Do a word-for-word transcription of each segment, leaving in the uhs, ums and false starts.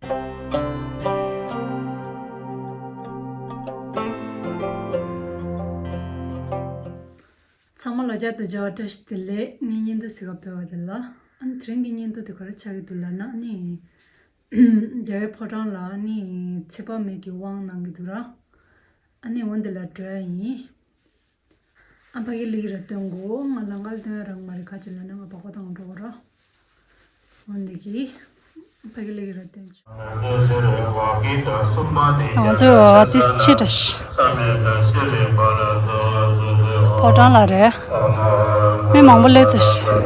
ཚང་མ་ལ་བསྐྱར་དུ་མཇལ་བ་བཀྲ་ཤིས་བདེ་ལེགས། ངའི་བརྙན་ཐུང་གཟིགས་ག་ཕེབས་པ་དེ་ལ། ཨ་ནི་དེ་རིང་གི་བརྙན་ཐུང་དེ་ག་རེ་ཆགས་ཀྱི་འདུག་ལབ་ན། ཨ་ནི་རྒྱལ་བའི་ཕོ་བྲང་ལ་ཨ་ནི་ཚེ་དཔག་མེད་ཀྱི་དབང་གནང་གི་འདུག་ར། ཨ་ནི་འོ་འདི་ལ་འགྲོ་ཡ་ཡིན། ཨ་ཕ་གི་ལིག་ར་སྟོན་གོ། ང་ལ་ང་ལ་སྟོན་ཡ་རག་མ་རེད། ཁ་ཅིག་ལ་ན་ང་བག་པ་བཏང་འགྲོ་གོ་ར། འོ་འདི་གི་ཨ་ཕ་གི་ལིག་ར་སྟོན། ང་ཚོའི་འོ་ཏི་སི་ཕྱི་འདྲ་ཤི། ཕོ་བྲང་ལ་རེད། མི་མང་པོ་སླེབས་ཚར་ཤི།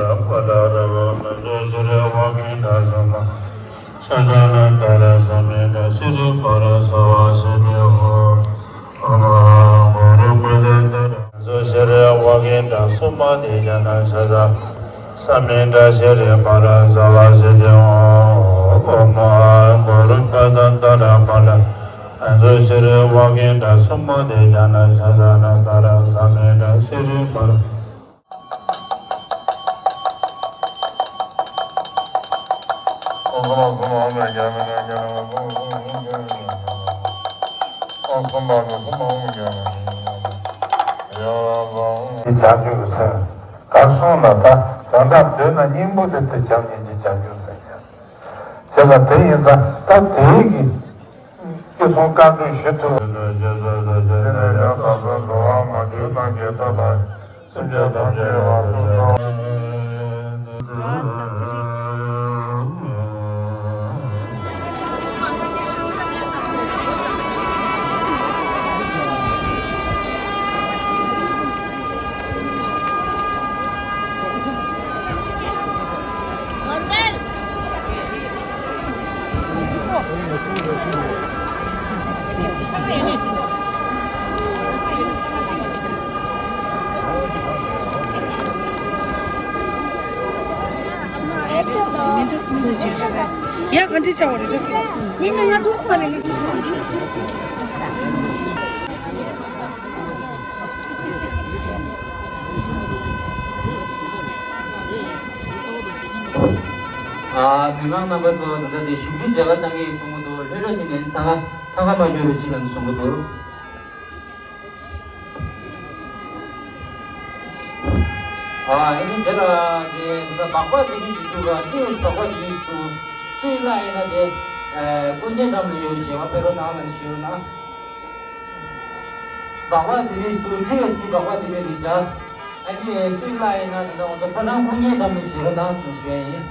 བྱང་ཆུབ་སེམས་གར་སོང་ལ། ད་དོན་དག་འདོད་ན་སྙིང་པོ་དེ་དེ་བྱམས་སྙིང་རྗེ་བྱང་ཆུབ་སེམས་ཀྱང་། བྱས་ཙང་དེ་ཡིན་ཙང་ད་དེའི་གི་སྐྱེ་སོང་བཀའ་འདྲི་ཞུ་ཐུབ། དེ་ནས་ཡང་དག་པའི་འགྲོ་བ་མ་གྱུར་ནམ་མཁའི་མཐའ་དང་། སེམས་ཅན་ཐམས་ཅད་བར་དུ་གསལ་བ། ཡ་ག་འདྲི་བྱ་བ་རེད་ད། མི་མི་ང་ཚོ་ཁ་ནས། ཨ། མི་མང་རྣམ་པ་ཚོ་ད་ལྟ་དེ་བཞུགས་ཁྲི་མཇལ་ཁ་གནང་གི་ཡིན་གསུང་གི་འདུག་ལྷོད་ལྷོད་བྱས་ནས་འཚང་ཁ་འཚང་ཁ་མ་སྐྱོར་རོགས་བྱེད་ལབ་ནས་གསུང་གི་འདུག་ཨ། ཨ་ནི་དེ་ལ་དེ་ད་སྦག་སྦག་དེ་རིགས་ཞིག་འདུག་ག་ཏོག་ཙམ་སྦག་སྦག་དེ་རིགས་ཞིག་འདུག་སུ་ཡིན་ལ་ཡིན་ན་དེ། ཨ། སྐུ་བརྙན་འགྲམ་ལ་ཡོད་ཞེས་པ་ཕེབས་རོགས་གནང་ལབ་ནས་ཞུས་ན། སྦག་སྦག་དེ་རིགས་སུ་ཁྱེད་ཀྱིས་སྦག་སྦག་དེ་རིགས་རེད་བྱ། ཨ་ནི་སུས་ལབ་ཡིན་ན་ད་ལྟ་ང་ཚོ་ཕོ་བྲང་ཁུངས་སྐྱེལ་འགྲམ་ནས་བྱེད་རོགས་གནང་ཟེར་ཞུ་ཡ་ཡིན།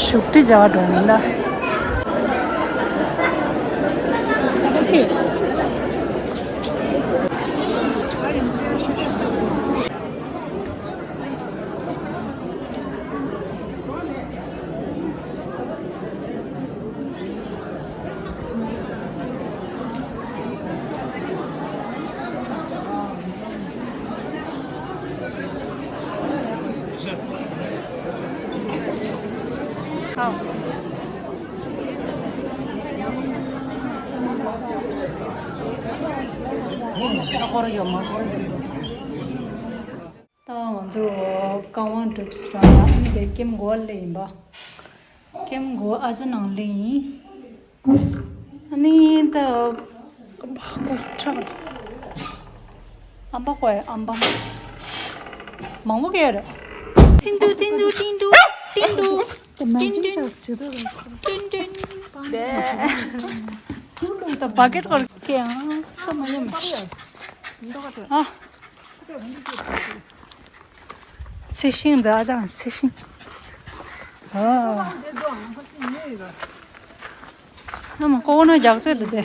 བཞུགས་ཁྲི་བྱ་བ་འགྲོ་མིན་ལ། ད་ང་ཚོ་རྐང་དབང་གྲུབ་ས་ར་ཨ་ནི་དེ་ཀེམ་གོ་ལེ་ཡིན་པ། ཀེམ་གོ་ཨ་ཅག་ནང་ལེ་ཡིན། ཨ་ནི་ད་ཨམ་པ་ཁོ་ཁྲག་ཨམ་པ་ཁོ་ཨམ་པ་མང་པོ་གས་རེད། ཏིང་ཏུ་ཏིང་ཏུ་ཏིང་ཏུ་ཏིང་ཏུ་ཏིང་ཏུ་ཏིང་ཏུ། ད་བ་ཀེ་ཊི་སྐོར་གས་ཨང་ས་མ་ཡོང་མ་ཤི། ཨ། ཚེ་ཤིང་འདི་ཨ་ཅག་ཚེ་ཤིང་། ཨ། ཨ་མ་ཀོ་ནོ་རྒྱག་ཚོད་འདི་དེ།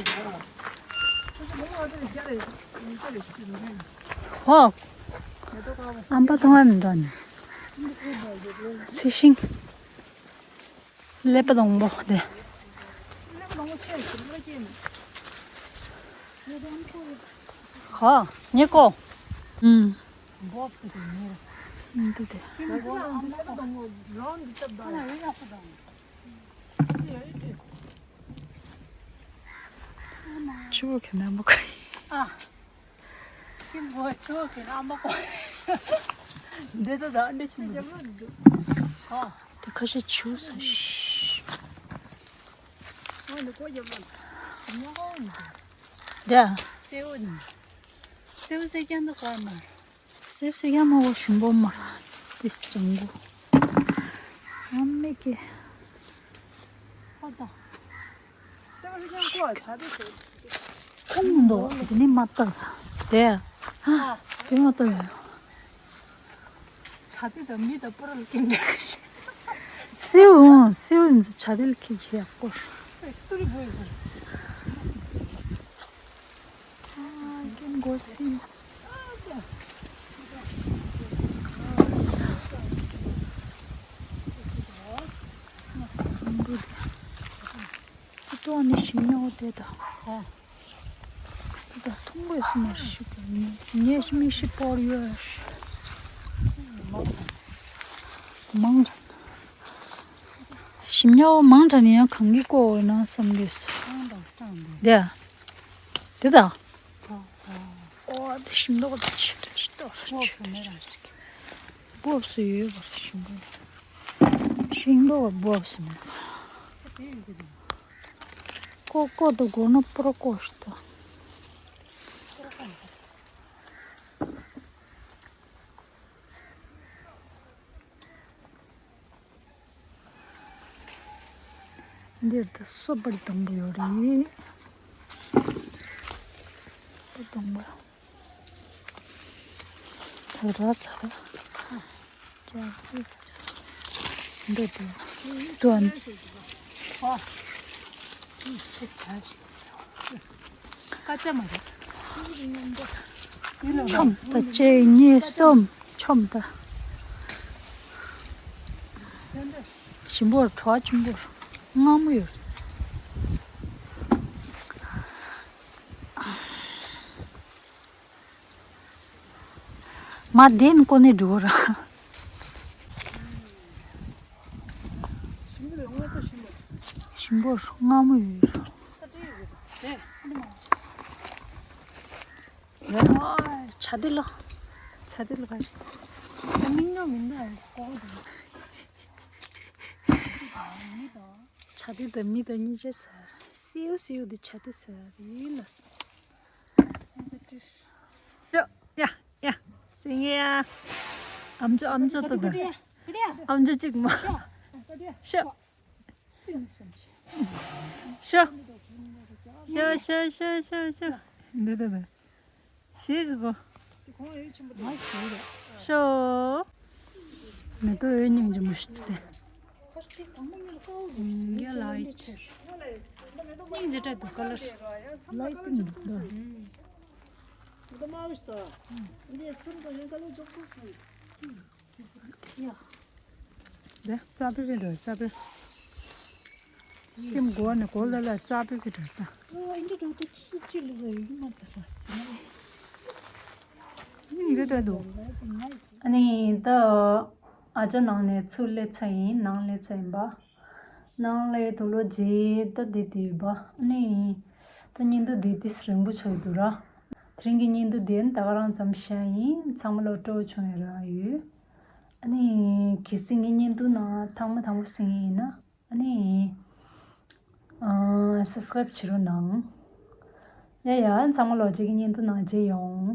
ཧོ། ཨམ་པ་ཚང་མ་མི་འདུག་ནི། ཚེ་ཤིང་། ཀླད་པ་སྡོང་པོ་དེ། ཁ་ཉེ་ཀོ། ཨུམ། འདི་དེ། ཆུ་བོ་ཁེ་ན་མོ་ཁ་ཡི། ཨ། ཁྱིམ་གོ་ཆུ་གི་ཨ་མ་གོ། འདི་ད་ད་འདི་ཆུ་མོ། ཨ། དེ་ཁ་ཤས་ཆུ་ས་ཤི། འདི། སེའུ་ནི། སེའུ་སེ་ཀྱང་འདི་གོ་མ། སེའུ་སེ་ཀྱང་མ་གོ་ཞིམ་པོ་མ། དེ་ཅང་གོ། ཨ་མེ་ཀེ། ཨོ་ད། ཁུང་འདུག་དེ་ནི་མ་བཏགས་དེ། ཨ། དེ་མ་བཏགས། བྱ་དེ་དང་མི་དང་པུ་ར་ལ་ཀིན་འདྲ་གི་རེད། སེའུ་འོང་སེའུ་འདི་བྱ་དེ་ལ་ཁྱི་ཁྱི་ཡག་པོ། ཏུ་རི་བོས་སོང་། ཨ་ཀིན་གོ་སི། ཏོག་ནི་ཞིམ་ཉོ་དེ་དང་། ཨ། དེ་དང་ཐུང་བས་སུ་མ་ཤི་པོ་ནི་ངས་མི་ཤི་པོར་ཡོད། མང་དྲགས། ཞིམ་ཉོ་མང་དྲགས་ནི་ཡང་གང་གི་ཀོ་འོ་ན་བསམ་གྱི་སོ། དེ། དེ་དང་། ཨོ་དེ་ཞིམ་མདོག་དེ་ཆེ་དྲགས་ཤི་ཏོག་ཆེ་དྲགས་ཤི། སྦོབ་སུ་ཡོད་པར་ཞིམ་པོ། ཤིང་ཏོག་སྦོབ་སུ་མེད། ཀོ་ཀོ་དུ་གོ་ན་པུ་ར་ཀོ་ཤི་ཏོ། འདིར་ད་སོ་པར་དང་པོ་ཡོད་རེད། སོ་པར་དང་པོ། ད་ར་ས་ར། འདི་དེ། དོན། ཀ་ཅ་མ་རེད། ཆོམ་ད་གཅིག་གཉིས་གསུམ་ཆོམ་ད། ཞིམ་པོར་བྲོ་བ་ཆེན་པོར་མངར་མོ་ཡོད། མ་བདེན་ཀོ་ནས་འགྲོ་ར། ཞིམ་པོ་མངར་མོ་ཡོད། ཨ་བྱ་དེ་ལ། བྱ་དེ་ལ་ག་ཞིག་མིག་ནོ་མིན་ད་ཀོ་དང་། བྱ་དེ་དང་མི་དང་གཉིས་ཆ་ཟེར། སེའུ་སེའུ་འདི་ཆ་དེ་ཟེར་བ་རེད་ལགས། ཡ་ཡ་ཡ། སེང་གེ་ཡ། ཨམ་ཅོག་ཨམ་ཅོག་ཏོ་ཏོ། ཨམ་ཅོག་གཅིག་མ། ཤོ། ཤོ་ཤོ་ཤོ་ཤོ་ཤོ། འདི་ཏོ་ཏོ། ཞེས་བཞི་པོ། ཤོ། མེ་ཏོག་འོད་སྙིང་རྗེ་མོ་ཞིག་ཏུ་བསྟན། སེང་གེ་ལ་ཡིད་ཆེས། སྙིང་རྗེ་དྲག་འདུག་ཁ་ལར། ལ་ཡིད་ཏིང་འདུག་ད། དེ་རྩ་བའི་གི་འགྲོ་རྩ་བའི། ཀིམ་གོ་ནས་གོ་ལ་ལ་རྩ་བའི་གི་འགྲོ་ད། སྙིང་རྗེ་དྲག་འདུག་ཨ་ནི་ད་ཨ་ཅག་ནང་ནས་ཚུར་སླེབས་ཚར་ཡིན། ནང་སླེབས་ཚར་ཡིན་པ། ནང་སླེབས་དུས་ལོ་རྗེས་ད་བསྡད་དུས་པ། ཨ་ནི་ད་བརྙན་ཐུང་འདི་ཏིས་རིང་པོ་ཆགས་འདུག་ར། དེ་རིང་གི་བརྙན་ཐུང་འདི་ད་ག་རང་ཙམ་བཞག་ཡིན། ཚང་མ་ལོ་སྤྲོ་བོ་བྱུང་ཡོད་ར་ཡོད། ཨ་ནི་གལ་སྲིད་ངའི་བརྙན་ཐུང་ནང་ཐེངས་མ་དང་པོ་གཟིགས་མཁན་ཡིན་ན། ཨ་ནི་ཨ་སབ་སི་ཀ་རེབ་བྱེད་རོགས་གནང་། ཡ་ཡ། ཚང་མ་ལོ་རྗེས་ཀྱི་བརྙན་ཐུང་ནང་མཇལ་ཡོང་།